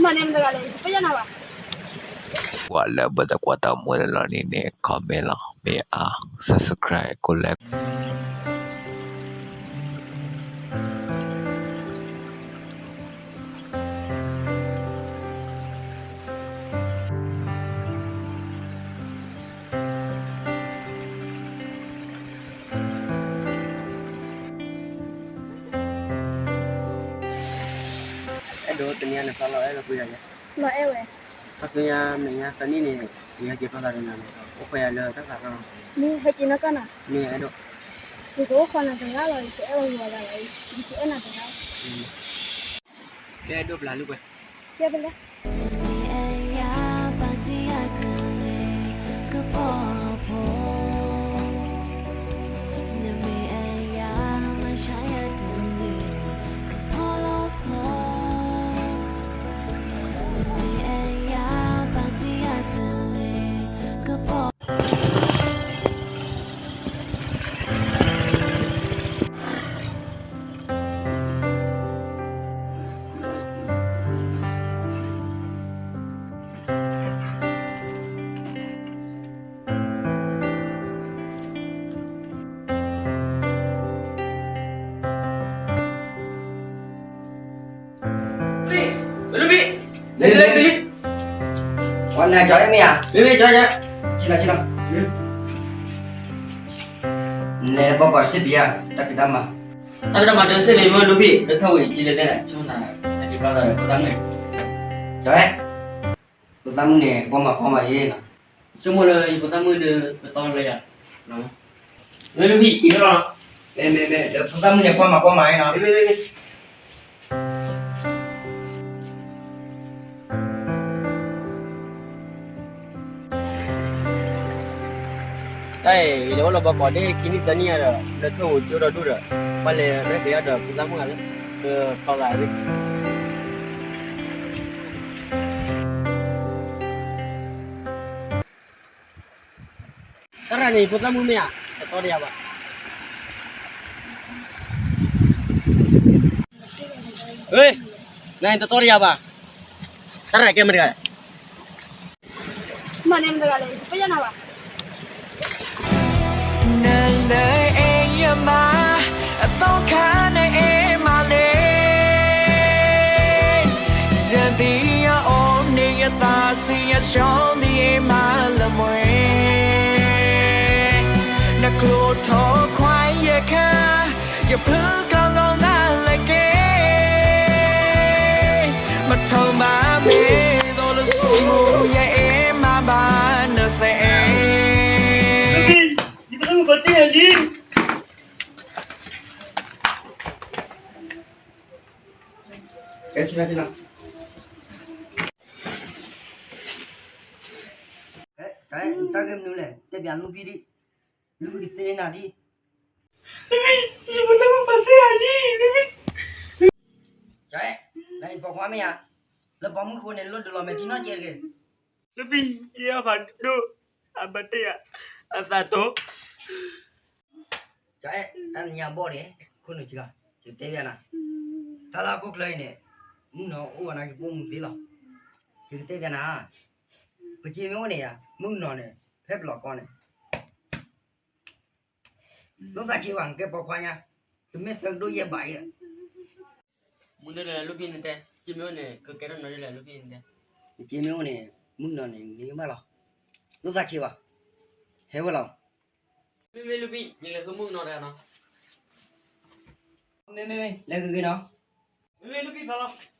မၤန့ၣ်မတၤတဂၤလဲၣ်, ယတပယဲၢ်နၤဘၣ်. ပှၤလၢအဘၣ်သးကွၢ်တၢ်မူလၢလီၤန့ၣ်န့ၣ် comment လီၤ, မ့ၢ်အါ subscribe ကိးလဲၣ်. အဲၣ်ဒိးတနံၤအံၤ နသးလီၤအဲၣ်လၢပှၤယၤလဲၣ်. လီၤအဲၣ်ဝဲ. ခါဆူညါ မဲာ်ညါသၢနံၣ်န့ၣ် ယဟဲက့ၤဖီသးဒီးနၤန့ၣ် အိၣ်ခိးယၤလၢတၢ်သးလီၤ. မ့ၢ်ဟဲက့ၤနီၢ်ကီၢ်နီၤ. မ့ၢ်အဲၣ်ဒိး. ယကအိၣ်ခိးနၤတဂၤလီၤ, ယတအဲၣ်ဝဲဂုၤဝဲဂၤလီၤ, ယကအဲၣ်နၤတဂၤလီၤ. ကဲဒိၣ်ပျၢ်လူၤကွဲ, ကဲပလဲ ဝဲနၤကၠီမ့ၢ်ဧါ, မ့မ့ၢ်ကၠီ, လဲၤဘီကီးစ့ၢ်ပယီၤ တၢ်ဖံးတၢ်မၤ, တၢ်ဖံးတၢ်မၤဒၢစ့ၢ်မ့ၢ်မ့ၢ်လူဘံၣ် လၢထီၣ်ဝံၤက့ၤလဲၤလဲၣ်, ဆိကမိၣ်နၤ နက့ၤဘျီသးဒီးဖိသၣ်မုၣ်န့ၣ်, ကၠီ, ဖိသၣ်မုၣ်န့ၣ် ကွၢ်မၤကွၢ်မၤယဲနီၤ, ဆိကမိၣ်လၢယဖိသၣ်မုၣ်ဒီး ပတီၢ်လၢယၤ, မ့ၢ်လူဘံၣ်အံၤလီၤ, မ့မ့ၢ်မ့မ့ၢ် လၢဖိသၣ်မုၣ်န့ၣ် ကွၢ်မၤကွၢ်မၤယဲနီၤ. တၢ်အံၤ ယအိၣ်လၢဘီကီးဒ့ခံနံၣ်သၢနံၣ်ညါဒီး လၢထီၣ်ဧိၤကၠိဒီဒူၣ်ဒီး ပှၤလဲၤရဲၣ်က့ၤအီၤဒီးဖိသၣ်မုၣ်ဂၤလၢ လၢဖီလာ်ဝဲ တၢ်ရၤန့ၣ် ဖိသၣ်မုၣ်မ့ၢ်ဧါ, တတီတယၤဘၣ်. နတတီတယၤဘၣ်. တၢ်ရၤကဲမတၤတဂၤလဲၣ်. မၤန့ၣ်မတၤတဂၤလဲၣ်, ယတပယဲၢ်နၤဘၣ်. နလၢအဲၣ်ယမါ, အသီခါနအဲၣ်မးလဲၣ်. ယသံယအိၣ်န့ၣ် ယသးဆံယဆှီသံအ့ၣ်မးလၢမွဲ, နကျိထီၣ်ခွါယဲခါ, ယဖုကျီလီၤနၤလၢက့, မထီၣ်မၤမ့ၢ်သိးလၢဆိကမိၣ် ယအဲၣ်မးဘၣ်နစဲး, ယဖိသၣ်မုၣ်ဘၣ်တ့ၢ်ယၤလံ. ကဲဆ့လီၤဆ့လီၤ. တၢ်ဂ့ၢ်မနုၤလဲၣ်, တဲပျးလူဘံၣ်ဒံး, လူဘံၣ်ကသ့န့ၢ်နၤဒံး. ယဖိသၣ်မုၣ်ဘၣ်တ့ၢ်ယၤလံ. ကဲ, နအံၤပိာ်ခွါမ့ၢ်ဧါ, လၢပိာ်မုၣ်ဃိန့ၣ် လိၣ်ဒုးလီၤမဲာ်ထံနီၢ်ကဲတဂ့ၤ. လူဘံၣ်, ယဲအီၤဖးဒိၣ်, အဘၣ်တ့ၢ်ယၤ, အသးတိၢ်. ကဲ, တၢ်နံၤညါဘီၣ်န့ၣ်, ခိၣ်နူာ်က့ၤလီၤ, ယကတဲပျးနၤ, တၢ်လၢဟီၣ်ခိၣ်ချၢအံၤန့ၣ်, မုၣ်ကနီၤအိၣ်ဝဲနၤက့ၤပိာ်မုၣ်သ့လီၤ. ယကတဲပျးနၤ, ပစ့မ့ၢ်အိၣ်န့ၣ်ဧါ, မုၣ်ကနီၤန့ၣ်, ဖဲပလီၤကီန့ၣ် လိၣ်သးဆ့ဝဲ နကဲပိာ်ခွါညါ, တမ့ၢ်သၢကဒိၣ်ယဲၢ်ဘးအံၤဒီး. မုၢ်ဒ်လဲၣ်လူဘံၣ်နတဲ, စ့မ့ၢ်အိၣ်န့ၣ် ကကဲထီၣ်နီၢ်ဒ်လဲၣ်လူဘံၣ်နတဲ. နစ့မ့ၢ်အိၣ်န့ၣ် မုၣ်ကနီၤန့ၣ် နမ့ၢ်ဘၣ်လီၤ, လိၣ်သးဆ့ဝဲ, ဟဲဝဲလီၤ. မ့မ့ၢ်လူဘံၣ် ယလဲၤဃုမုၣ်ကနီၤတဂၤနီၤ. မ့မ့ၢ် လဲၤဃုက့ၤနီၤ. မ့မ့ၢ်လူဘံၣ်ဖျါလီၤ.